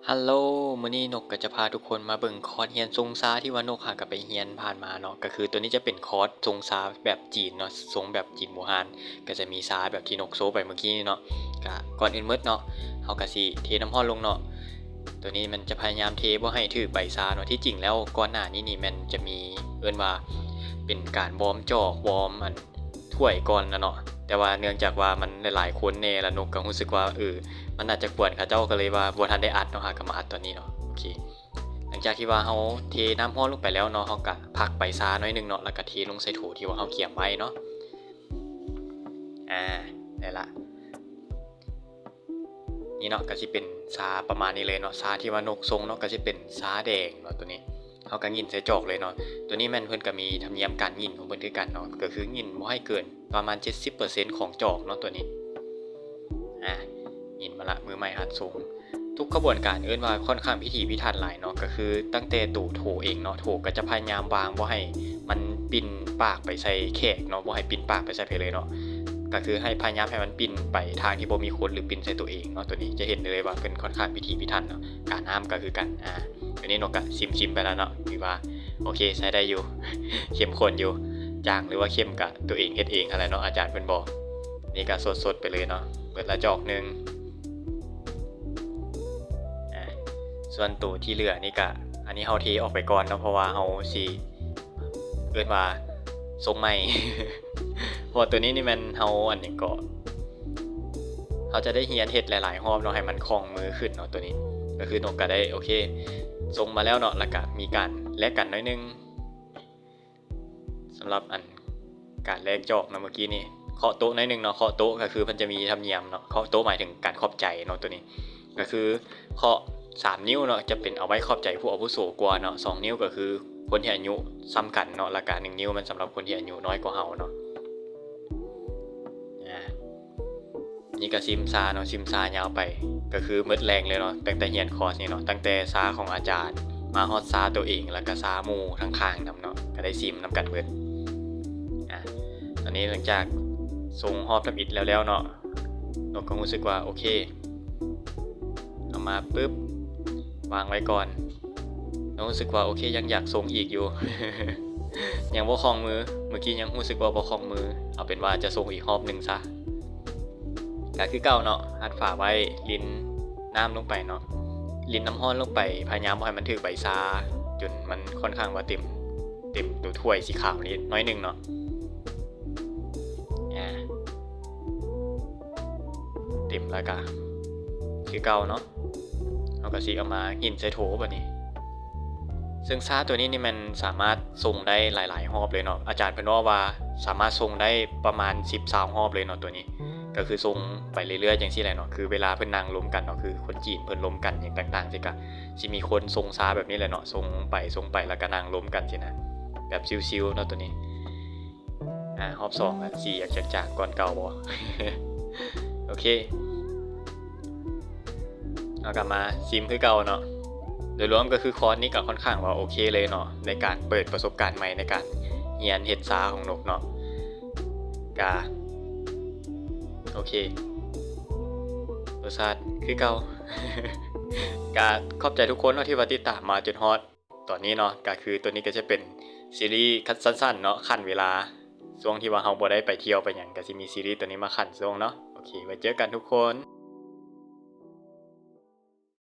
ຮັລໂຫຼ ມື້ນີ້ນົກກໍຈະພາທຸກຄົນມາເບິ່ງຄອດຮຽນຊົງຊາທີ່ວ່ານົກຫາກໍໄປຮຽນຜ່ານມາເນາະ. ກໍຄືໂຕນີ້ຈະເປັນຄອດຊົງຊາແບບຈີນເນາະ, ຊົງແບບຈີນບູຮານ, ກໍຈະມີຊາແບບທີ່ນົກໂຊໄປເມື່ອກີ້ນີ້ເນາະ. ກະກ່ອນອື່ນໝົດເນາະ ເຮົາກະຊິເທນ້ຳຮ້ອນລົງເນາະ. ໂຕນີ້ມັນຈະພະຍາຍາມເທບໍ່ໃຫ້ຖືກໃບຊາເນາະ. ທີ່ຈິງແລ້ວກ່ອນໜ້ານີ້ນີ້ແມ່ນຈະມີ ເອີ້ນວ່າເປັນການວອມຈອກ ວອມອັນ ຖ້ວຍກ່ອນນະເນາະ, ແຕ່ວ່າເນື່ອງຈາກວ່າມັນຫຼາຍໆຄົນແດ່ ລະນົກກໍຮູ້ສຶກວ່າ ເອີ ມັນໜ້າຈະກວນເຂົາເຈົ້າ ກໍເລີຍວ່າບໍ່ທັນໄດ້ອັດເນາະ, ຫາກໍມາອັດຕອນນີ້ເນາະ. ໂອເຄ ຫຼັງຈາກທີ່ວ່າເຮົາເທນ້ຳຮ້ອນລົງໄປແລ້ວເນາະ, ເຮົາກໍພັກໃບຊາໜ້ອຍໜຶ່ງເນາະ, ແລ້ວກໍເທລົງໃສ່ໂຖທີ່ວ່າເຮົາກຽມໄວ້ເນາະ. ອາ ໄດ້ລະ. ນີ້ເນາະ ກໍຊິເປັນຊາປະມານນີ້ເລີຍເນາະ, ຊາທີ່ວ່ານົກຊົງເນາະ ກໍຊິເປັນຊາແດງເນາະ. ໂຕນີ້ເຮົາກໍຫຍິນໃສ່ຈອກເລີຍເນາະ. ໂຕນີ້ແມ່ນເພິ່ນກໍມີທຳນຽມການຫຍິນຂອງເພິ່ນຄືກັນເນາະ, ກໍຄືຫຍິນບໍ່ໃຫ້ເກີນປະມານເຈັດສິບເປີເຊັນຂອງຈອກເນາະ. ໂຕນີ້ ອາ ຫຍິນມາລະ ມືໃໝ່ຫັດຊົງ. ທຸກຂະບວນການເອີ້ນວ່າຂ້ອນຂ້າງພິຖີພິຖັນຫຼາຍເນາະ, ກໍຄືຕັ້ງແຕ່ໂຕໂຖເອງເນາະ, ໂຖກໍຈະພະຍາຍາມວາງບໍ່ໃຫ້ມັນປິ່ນປາກໄປໃສ່ແຂກເນາະ, ບໍ່ໃຫ້ປິ່ນປາກໄປໃສ່ໃຜເລີຍເນາະ. ກໍຄືໃຫ້ພະຍາຍາມໃຫ້ມັນປິ່ນໄປທາງທີ່ບໍ່ມີຄົນ ຫຼື ປິ່ນໃສ່ໂຕເອງເນາະ. ໂຕນີ້ຈະເຫັນໄດ້ເລີຍວ່າເພິ່ນຂ້ອນຂ້າງພິຖີພິຖັນເນາະ. ການອ້າມກໍຄືກັນ. ອາ ໂຕນີ້ນົກກະຊິມໆໄປແລ້ວເນາະ, ຖືວ່າໂອເຄ ໃຊ້ໄດ້ຢູ່ ເຂັ້ມຂຸ້ນຢູ່. ຈາງ ຫຼືວ່າເຂັ້ມກະໂຕເອງເຮັດເອງຫັ້ນແຫຼະເນາະ, ອາຈານເພິ່ນບອກ. ນີ້ກະສົດໆໄປເລີຍເນາະ, ເບິດລະຈອກໜຶ່ງ. ອາ ສ່ວນໂຕທີ່ເຫຼືອນີ້ກະ ອັນນີ້ເຮົາເທອອກໄປກ່ອນເນາະ, ເພາະວ່າເຮົາຊິ ເອີ້ນວ່າຊົງໃໝ່. ເພາະວ່າໂຕນີ້ນີ້ແມ່ນເຮົາ ອັນຫຍັງເກາະ ເຮົາຈະໄດ້ຮຽນເຮັດຫຼາຍໆຮອບເນາະ, ໃຫ້ມັນຄ່ອງມືຂຶ້ນເນາະ. ໂຕນີ້ກໍຄືນົກກໍໄດ້ ໂອເຄ ຊົງມາແລ້ວເນາະ, ແລ້ວກໍມີການແລກກັນໜ້ອຍໜຶ່ງ. ສຳລັບອັນການແລກຈອກເນາະ ເມື່ອກີ້ນີ້ ເຄາະໂຕະໜ້ອຍໜຶ່ງເນາະ. ເຄາະໂຕະກໍຄືເພິ່ນຈະມີທຳນຽມເນາະ, ເຄາະໂຕະໝາຍເຖິງການຂອບໃຈເນາະ. ໂຕນີ້ ກໍຄືເຄາະສາມນິ້ວເນາະ ຈະເປັນເອົາໄວ້ຂອບໃຈຜູ້ອາວຸໂສກວ່າເນາະ, ສອງນິ້ວກໍຄືຄົນທີ່ອາຍຸສ່ຳກັນເນາະ, ແລ້ວກະໜຶ່ງນິ້ວແມ່ນສຳລັບຄົນທີ່ອາຍຸນ້ອຍກວ່າເຮົາເນາະ. ອາ ນີ້ກໍຊິມຊາເນາະ, ຊິມຊາຍາວໄປ ກໍຄືໝົດແລງເລີຍເນາະ, ຕັ້ງແຕ່ຮຽນຄອສນີ້ເນາະ, ຕັ້ງແຕ່ຊາຂອງອາຈານ ມາຮອດຊາໂຕເອງ ແລ້ວກະຊາໝູ່ທາງຂ້າງນຳເນາະ, ກໍໄດ້ຊິມນຳກັນເບິດ. ອາ ຕອນນີ້ຫຼັງຈາກຊົງຮອບທຳອິດແລ້ວໆເນາະ, ນົກກໍຮູ້ສຶກວ່າໂອເຄ ເອົາມາປຶບ ວາງໄວ້ກ່ອນ. ນ້ອງຮູ້ສຶກວ່າໂອເຄ ຍັງຢາກຊົງອີກຢູ່ ຍັງບໍ່ຄ່ອງມື, ເມື່ອກີ້ຍັງຮູ້ສຶກວ່າບໍ່ຄ່ອງມື. ເອົາເປັນວ່າຈະຊົງອີກຮອບໜຶ່ງຊະ. ກໍຄືເກົ່າເນາະ, ຮັດຝາໄວ້, ລິນນ້ຳລົງໄປເນາະ, ລິນນ້ຳຮ້ອນລົງໄປ, ພະຍາຍາມບໍ່ໃຫ້ມັນຖືກໃບຊາ ຈົນມັນຄ່ອນຂ້າງວ່າເຕັມ, ເຕັມໂຕຖ້ວຍສີຂາວນີ້ໜ້ອຍໜຶ່ງເນາະ. ອາ ເຕັມແລ້ວກະຄືເກົ່າເນາະ, ເຮົາກະຊິເອົາມາຫີນໃສ່ໂຖບາດນີ້. ເຊິ່ງຊາໂຕນີ້ນີ້ແມ່ນສາມາດຊົງໄດ້ຫຼາຍໆຮອບເລີຍເນາະ, ອາຈານເພິ່ນເວົ້າວ່າສາມາດຊົງໄດ້ປະມານສິບ ຊາວຮອບເລີຍເນາະ. ໂຕນີ້ກະຄືຊົງໄປເລື້ອຍໆຈັ່ງຊີ້ແຫຼະເນາະ, ຄືເວລາເພິ່ນນັ່ງລົມກັນເນາະ, ຄືຄົນຈີນເພິ່ນລົມກັນຫຍັງຕ່າງໆຊີ້ ກະຊິມີຄົນຊົງຊາແບບນີ້ແຫຼະເນາະ, ຊົງໄປຊົງໄປ ແລ້ວກະນັ່ງລົມກັນຊີ້ນະ, ແບບຊິວໆເນາະ. ໂຕນີ້ ອາ ຮອບສອງລະ ສີຢາກຈາງໆກ່ອນເກົ່າບໍ່? ໂອເຄ ເຮົາກໍມາຊີມຄືເກົ່າເນາະ. ໂດຍລວມກໍຄືຄອສນີ້ກໍຄ່ອນຂ້າງວ່າໂອເຄເລີຍເນາະ ໃນການເປີດປະສົບການໃໝ່ໃນການຮຽນເຮັດຊາຂອງນົກເນາະ. ກະໂອເຄ ລົດຊາດຄືເກົ່າ. ກະຂອບໃຈທຸກຄົນເນາະ ທີ່ວ່າຕິດຕາມມາຈົນຮອດ ຕອນນີ້ເນາະ. ກໍຄືໂຕນີ້ກໍຈະເປັນຊີຣີສັ້ນໆເນາະ ຂັ້ນເວລາ, ຊ່ວງທີ່ວ່າເຮົາບໍ່ໄດ້ໄປທ່ຽວໄປຫຍັງ ກໍຊິມີຊີຣີໂຕນີ້ມາຂັ້ນຊ່ວງເນາະ. ໂອເຄ ໄວ້ເຈີກັນທຸກຄົນ.